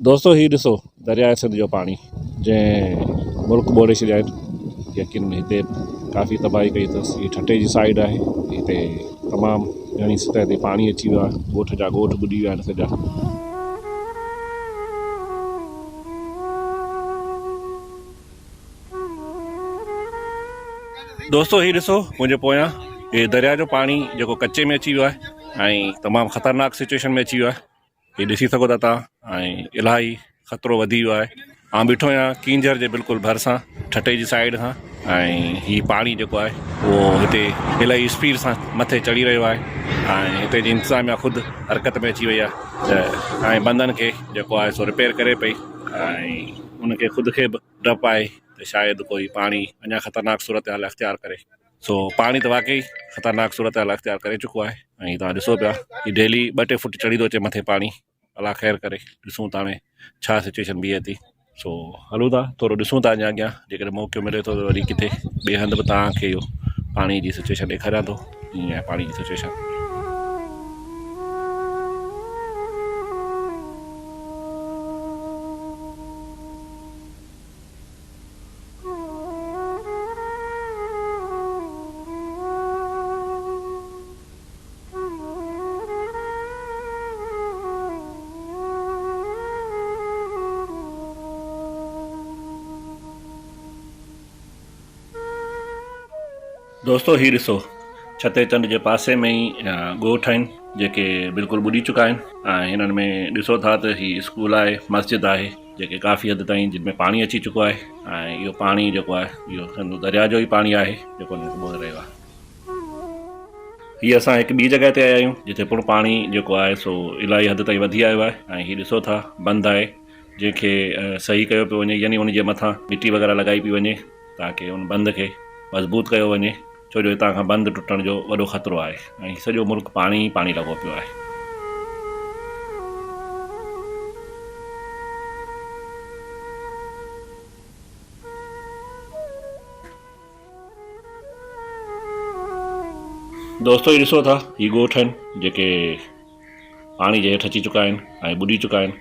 دوستو هي ڏسو درياء سنڌ جو پاڻي جنهن ملڪ ٻوڙي ڇڏيا آهن يقينن هتي به ڪافي تباهي ڪئي اٿس هي ٺٽي جي سائيڊ آهي هتي تمام گهڻي سطح تي پاڻي اچي ويو آهي ڳوٺ جا ڳوٺ ٻڏي ويا آهن سڄا. دوستو هي ڏسو منهنجي پويان هي درياء جو پاڻي جيڪو ڪچي ۾ اچي ويو آهي ۽ تمام خطرناڪ سچويشن ۾ اچي ويو آهي هي ڏسي سگهو ٿا تان ۽ الاهي خطرو وڌي ويو آهي آئون بيٺو آهيان ڪينجهر جي بلڪل ڀرسان ٺٽي جي سائيڊ کان ۽ هي پاڻي جيڪو آهي اهو هتي الاهي اسپيڊ سان مٿي چڙهي رهيو آهي ۽ هتي جي انتظاميا خود حرڪت ۾ اچي وئي آهي ته ۽ بندن کي جيڪو آهي سو رپيئر ڪري پئي ۽ ان کي خود کي به ڊپ آهي ته شايد ڪوئي پاڻي اڃا خطرناڪ صورتحال اختيار ڪري سو پاڻي ته واقعي خطرناڪ صورتحال اختيار ڪري چڪو آهي ۽ توهان ڏسو پيا هي ڊيلي ٻه ٽي فٽ چڙهي ٿو اچي مٿي پاڻي الله خير ڪري ڏسون ته هاڻي ڇا سچويشن بيهي ٿي سو هلون ٿا ٿورو ڏسون ٿا اڃا اڳيان جيڪڏهن موقعو ملي ٿو ته وري ڪٿي ٻئي هنڌ به توهان کي اهو پاڻي جي سچويشن ڏيکاريان ٿو ائين آهي پاڻي جي سچويشن. دوستو هي ڏسو ڇتي چنڊ جي پاسي ۾ ئي ڳوٺ آهن جيڪي بلڪل ٻڏي چڪا آهن ۽ هنن ۾ ڏسو ٿا ته هي اسڪول آهي مسجد آهي جيڪي ڪافي حد تائين جن ۾ پاڻي اچي چڪو آهي ۽ اهو پاڻي جيڪو آهي اهو سنڌو درياء جو ئي پاڻي آهي جيڪو انهن کي ٻوڙي رهيو آهي. هي اسان هڪ ٻي جڳهه تي آيا آهيون جتي پڻ پاڻي جيڪو آهي سو الاهي حد تائين وڌي آيو آهي ۽ هي ڏسو ٿا بند آهي جنهن کي صحيح ڪيو پيو وڃي يعني ان جي مٿان مٽي وغيره لڳائي پئي وڃي تاڪه ان بند کي مضبوط ڪيو وڃي ڇو جو هتان کان بند ٽٽڻ جو وڏو خطرو آهي ۽ سڄو ملڪ پاڻي ئي پاڻي لڳو پيو آهي. دوستو هي ڏسو ٿا هي ڳوٺ آهن جيڪي پاڻي جي هيٺ اچي چڪا آهن ۽ ٻڏي چڪا آهن.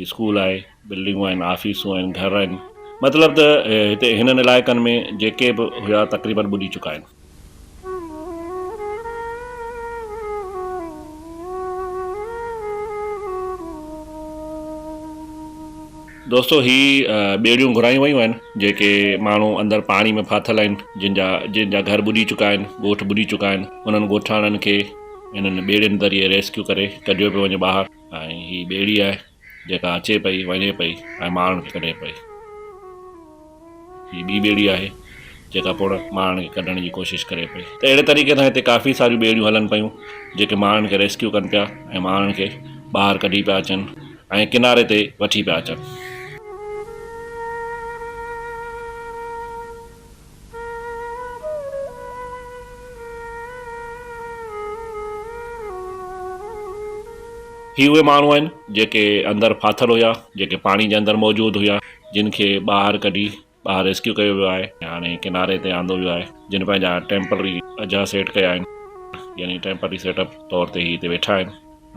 اسڪول آهي، بلڊنگون آهن، آفيسون آهن، گهر آهن، مطلب ته هتي هنن علائقن ۾ جيڪي به هيا تقريبن ٻڏي چڪا آهن. دوستو هي ٻيڙيون گهرايون ويون آهن جيڪي ماڻهو اندر پاڻي ۾ ڦاٿل آهن جن جا جن جا گهر ٻڏي چڪا آهن ڳوٺ ٻڏي چڪا آهن انهن ڳوٺاڻن کي انهن ٻيڙين ذريعي ريسڪيو ڪري ڪڍيو پيو وڃي ٻاهر. ۽ هي ٻيڙي آهي جيڪا اچي پئي وڃي پئي ۽ ماڻهن کي ڪڍي پئي. هي ٻي ٻيڙي آهي جيڪا پڻ ماڻهن کي ڪڍڻ جي ڪوشش ڪري پئي ته اهڙي طريقي سان هتي ڪافي ساريون ٻيڙيون هلن پيون جيڪي ماڻهن کي ريسڪيو ڪن پيا ۽ ماڻهن کي ٻاهر ڪڍي پيا اچن ۽ ڪناري تي وٺي پيا اچن. هي اهي ماڻهو آهن جيڪي اندر ڦاٿل هيا، جيڪي پاڻي جي اندر موجود هيا، جن کي ٻاهر ڪڍي ٻاهر ريسڪيو ڪيو ويو آهي ۽ هاڻي ڪناري تي آندو ويو آهي، جن پنهنجا ٽيمپرري اجها سيٽ ڪيا آهن، يعني ٽيمپرري سيٽ اپ طور تي هي هتي ويٺا آهن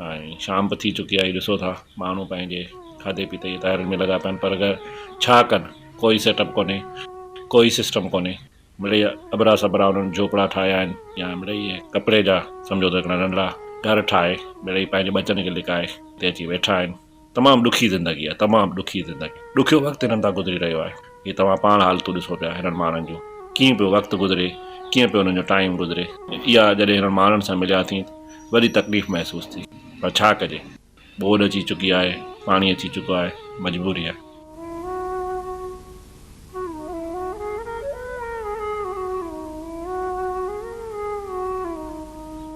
۽ شام به ٿي چڪي آهي، ڏسو ٿا ماڻهو پنهنجي کاڌي پيتي جي تيارين ۾ لڳا پيا آهن پر ڇا ڪن ڪوئي سيٽ اپ ڪونهي، ڪوئي سسٽم ڪونهي. مڙئي اٻرا سٻرا انهن جهوپڙا ٺاهيا آهن يا مڙئي ڪپڙي جا سمجهو ته هڪڙا ننڍڙا گهر ٺاهي مڙئي پنهنجي ٻچن کي لڪائي هتي اچي ويٺا آهن. تمام ڏکي زندگي آهي، تمام ڏکي زندگي. ڏکيو وقت هنن تان گذري رهيو آهي. هي توهان پاڻ حالتون ڏسو پيا هنن ماڻهن جون. ڪيئن پيو وقت گذري، ڪيئن پيو هنن جو ٽائيم گذري. اها جڏهن هنن ماڻهن سان ملياسين ته وڏي تڪليف محسوس ٿي. پر ڇا ڪجي. ٻوڏ اچي چڪي آهي، پاڻي اچي چڪو آهي، مجبوري آهي.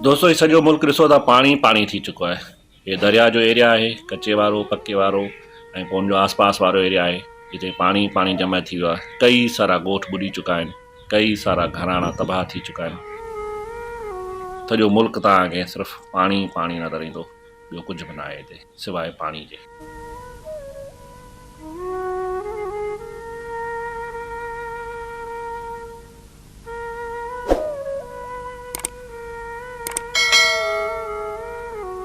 دوستو هي سڄو ملڪ ڏسو ٿا پاڻي ئي پاڻي ٿي چڪو آهي. هي درياء جو ايريا آهي، ڪچي وارو، پڪي وارو ۽ پوء ان جو آس پاس وارو ايريا آهي جتي پاڻي ئي پاڻي جمع ٿي ويو آهي. ڪئي سارا ڳوٺ ٻڏي چڪا آهن، ڪئي سارا گهراڻا تباهه ٿي چڪا آهن. سڄو ملڪ توهان کي صرف پاڻي ئي پاڻي نظر ايندو. ٻيو ڪجهه به ناهي هتي سواء پاڻي جي.